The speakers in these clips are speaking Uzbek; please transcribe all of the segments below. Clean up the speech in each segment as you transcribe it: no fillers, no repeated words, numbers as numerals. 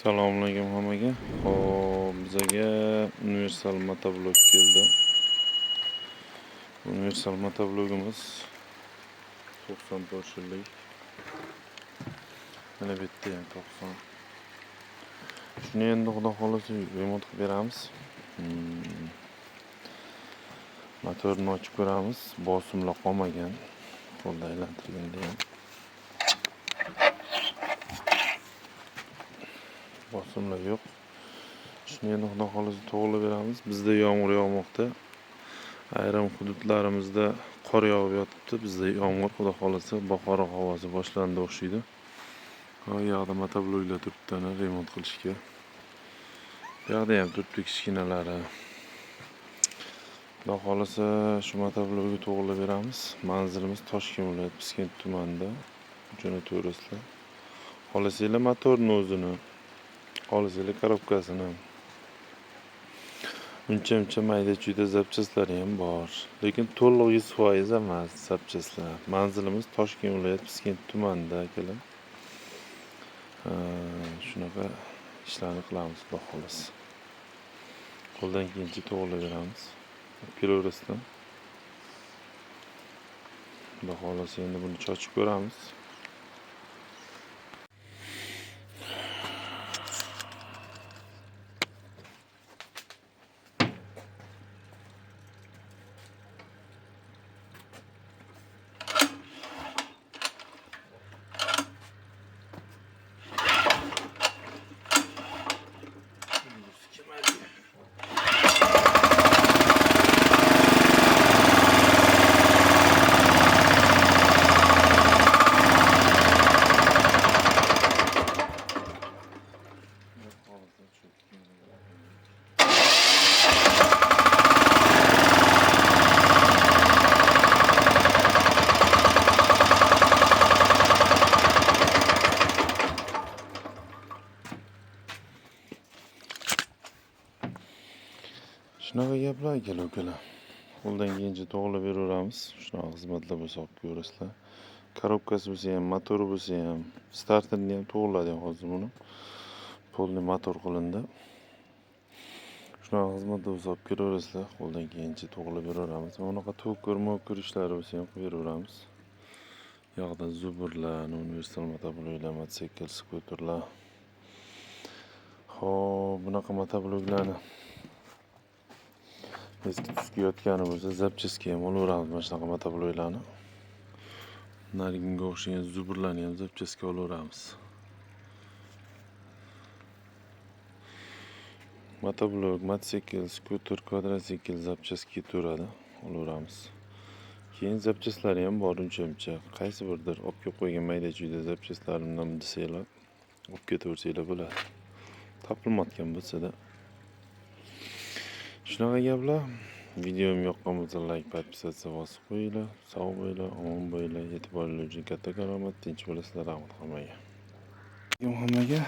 Assalomu alaykum hammaga. Xo'p, bizaga universal motoblok keldi. Universal motoblogimiz 90 porshillik. Mana bu yerda ham 90. Shuni endi xudo xolasa remont qilib beramiz. Motorni ochib ko'ramiz. Bosimlar qolmagan. Qo'lda aylantirganda ham bosimlar yo'q. Shuni endi xudo xolasa to'g'rilab beramiz. Bizda yomg'ir yog'moqda. Ayrim hududlarimizda qor yog'ib yotibdi. Bizda yomg'ir, xudo xolasa bahor havosi boshlandi o'xshaydi. U yoqda motobloklar turibdi, ana remont qilishga. Bu yoqda ham turibdi kichkinalari. Xudo xolasa shu motoblokni to'g'rilab beramiz. Manzilimiz Toshkent viloyati Piskent tumanida. Jo'nataverasizlar. Xohlasanglar motorni o'zini, xohlasanglar korobkasini. Uncha-muncha mayda-chuyda zapchastlari ham bor. Lekin to'liq 100% emas zapchastlar. Manzilimiz Toshkent viloyati Piskent tumanida akalar. Shunaqa ishlarni qilamiz xudo xolasa. Qo'ldan kelgancha to'g'rilab beramiz. Olib kelaverasizlar. Xudo xolasa endi buni chochib ko'ramiz. Shunaqa gaplar akalar ukalar. Qo'ldan kelgancha to'g'rilab beraveramiz. Shunaqa xizmatlar bo'lsa olib kelaverasizlar. Korobkasi bo'lsa ham, motori bo'lsa ham, starterni ham to'g'riladi hozir buni. Polni motor qilindi. Shunaqa xizmatlar bo'lsa olib kelaverasizlar. Qo'ldan kelgancha to'g'rilab beraveramiz. Unaqa to'kir, mo'kir ishlari bo'lsa ham qilib beraveramiz. Bu yoqda zuburlar, universal motobloklar, mototsikl, skuterlar. Xo'p, bunaqa motobloklarni eski tusga yotgani bo'lsa, zapchastga ham olaveramiz mana shunaqa motobloklarni. Nariginga o'xshagan zuburlarni ham zapchastga olaveramiz. Motoblok, mototsikl, skuter, kvadrotsikl zapchastga ketaveradi, olaveramiz. Keyin zapchastlari ham bor uncha-muncha. Qaysi birdir olib kelib qo'ygan mayda-chuyda zapchastlarimdan desanglar, olib ketaversanglar bo'ladi. Topilmayotgan bo'lsa-da. Shunaqa gaplar. Videom yoqqan bo'lsa like, podpisatsiya bosib qo'yinglar. Sog' bo'linglar, omon bo'linglar. E'tiboringiz uchun kattakon rahmat. Tinch bo'lasizlar, rahmat hammaga. Hammaga.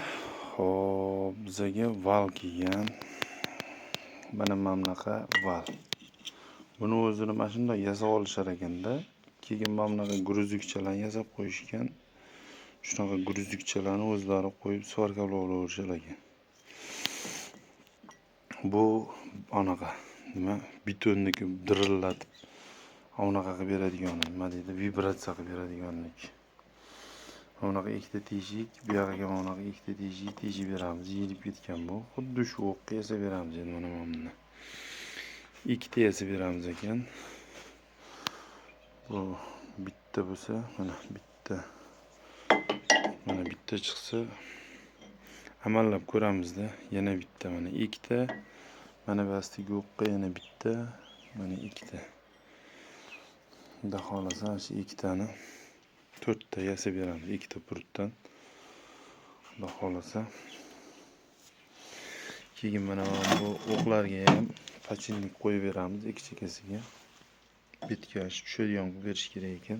Xo'p, bizaga val kelgan. Mana bunaqa val. Buni o'zini mana shunday yasab olishar ekanda. Keyin mana bunaqa gruzikchalarni yasab qo'yishgan. Shunaqa gruzikchalarni o'zlari qo'yib svarka olaverishar ekan. Bu anaqa nima betonniki dirillatib unaqa qilib beradigan, nima deydi, vibratsiya qilib beradiganlik. Unaqa ikkita teshik, bu yog'iga unaqa ikkita teshik teshib beramiz. Yeyilib ketgan bu. Xuddi shu o'qqa yasab beramiz endi mana buni. Ikkita yasab beramiz ekan. Bu bitta bo'lsa, mana bitta. Mana bitta chiqsa amallab ko'ramizda, yana bitta, mana ikkita. Mana bu astigi o'qqa yana bitta, mana ikkita. Xudo xolasa shu ikkitani to'rtta yasab beramiz, ikkita purtdan. Xudo xolasa. Keyin mana bu o'qlarga ham pachinlik qo'yib beramiz ikki chekkasiga. Bitga tushadigan qilib berish kerak ekan.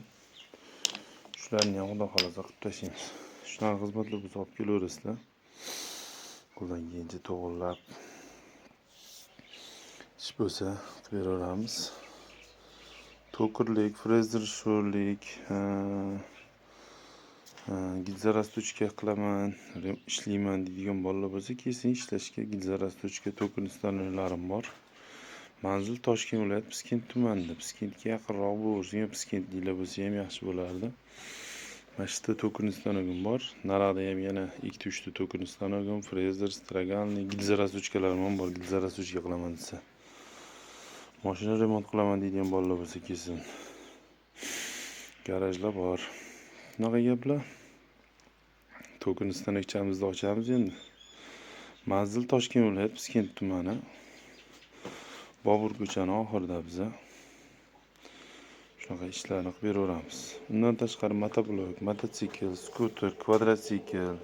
Shularni ham xudo xolasa qilib tashlaymiz. Shunaqa xizmatlar bo'lsa olib kelaverasizlar. Qo'ldan kelgancha to'g'rilab ish bo'lsa qilib beraveramiz. To'kirlik, frezer sho'rlik, Гильза-расточка qilaman, ishlayman deydigan bolalar bo'lsa, kelsin ishlashga. Гильза-расточка, токарный stanok larim bor. Manzil Toshkent viloyati, Piskent tumanida. Piskentga yaqinroq bo'lsin yo piskentliklar bo'lsa ham yaxshi bo'lardi. Mana shu yerda токарный stanogim bor. Narada ham yana ikkita, uchta токарный stanogim, frezer, строгальный, гильза-расточка larim ham bor. Гильза-расточка qilaman desa. Mashina remont qilaman deydigan bolalar bo'lsa, kelsin. Garajlar bor. Shunaqa gaplar. Токарный stanokchamizni ochamiz endi. Manzil Toshkent viloyati, Piskent tumani. Bobur ko'chani oxirida biza. Shunaqa ishlarni qilib beraveramiz. Undan tashqari motoblok, mototsikl, skuter, kvadrotsikl,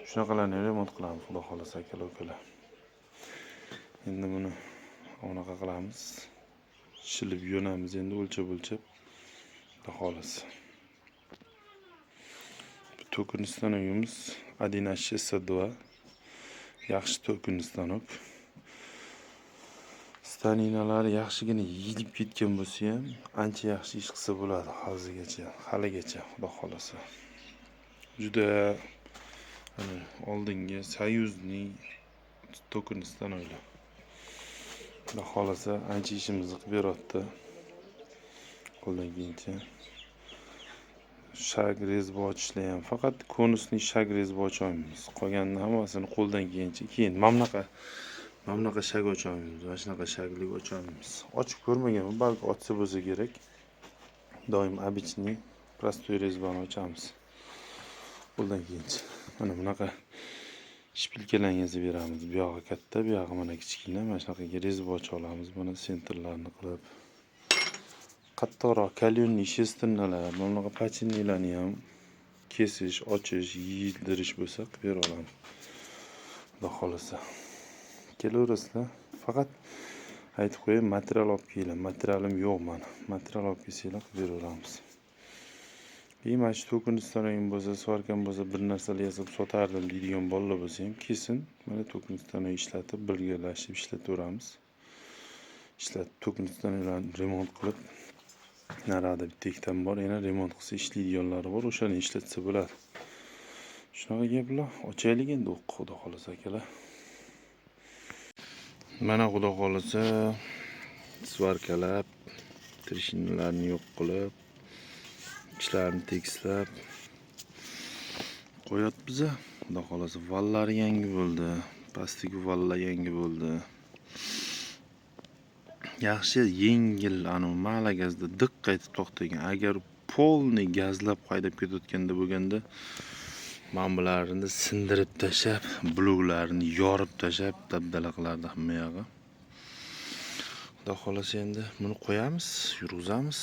shunaqalarni remont qilamiz, xudo xohlasa, akalar, ukalar. Endi buni unaqa qilamiz. Shilib yo'namiz endi o'lchab o'lchab. Xudo xohlasa. Bu токарный stanogimiz 1H62, yaxshi токарный stanok. Staninalar yaxshigina yeyilib ketgan bo'lsa ham, ancha yaxshi ish qilsa bo'ladi hozirgacha, haligacha, xudo xohlasa. Juda ana oldingi союзный токарный stanoklar. Xudo xohlasa, ancha ishimizni qilib beryapti. Qo'ldan kelgancha. Шаг резьба ochishlar ham, faqat конусный шаг резьба ocholmaymiz. Qolganini hammasini qo'ldan kelgancha. Keyin mana bunaqa шаг ocholmaymiz. Mana shunaqa шаг lik ocholmaymiz. Ochib ko'rmaganman, balki ochsa bo'lsa kerak. Doim обычный простой резьба ni ochamiz. Qo'ldan kelgancha. Mana bunaqa шпилька larni yasab beramiz. Bu yog'i katta, bu yog'i mana kichkina. Mana shunaqa резьба ocha olamiz. Mana центр larni qilib. Qattiqroq каленый шестерня lar, mana bunaqa пачечный larni ham kesish, ochish, yeyildirish bo'lsa, qilib bera olamiz. Xudo xohlasa. Kelaverasizlar. Faqat aytib qo'yay, material olib kelinglar. Materialim yo'q mani. Material olib kelsanglar, qilib beraveramiz. И mana shu токарный stanogim bo'lsa, сварка m bo'lsa, bir narsalar yasab sotardim deydigan bolalar bo'lsa ham, kelsin. Mana токарный stanok ishlatib, birgalashib ishlataveramiz. Ishlatib, токарный stanoklarni remont qilib, narada bitta ikkitam bor, yana remont qilsa ishlaydiganlari bor, o'shani ishlatsa bo'ladi. Shunaqa gaplar. Ochaylik endi o'qqa, xudo xohlasa, akalar. Mana, xudo xohlasa, сварка lab, трещина larni yo'q qilib, ichlarini tekislab qo'yapmiz. Xudo xohlasa, vallari yangi bo'ldi. Pastdagi vallar yangi bo'ldi. Yaxshi, yengil, anavi mala gazda diqqa etib to'xtagan. Agar полный gazlab haydab ketayotganda bo'lganda, mana bularni sindirib tashlab, bloklarni yorib tashlab, dabdala qilardi hamma yog'i. Xudo xohlasa, endi buni qo'yamiz, yurg'izamiz.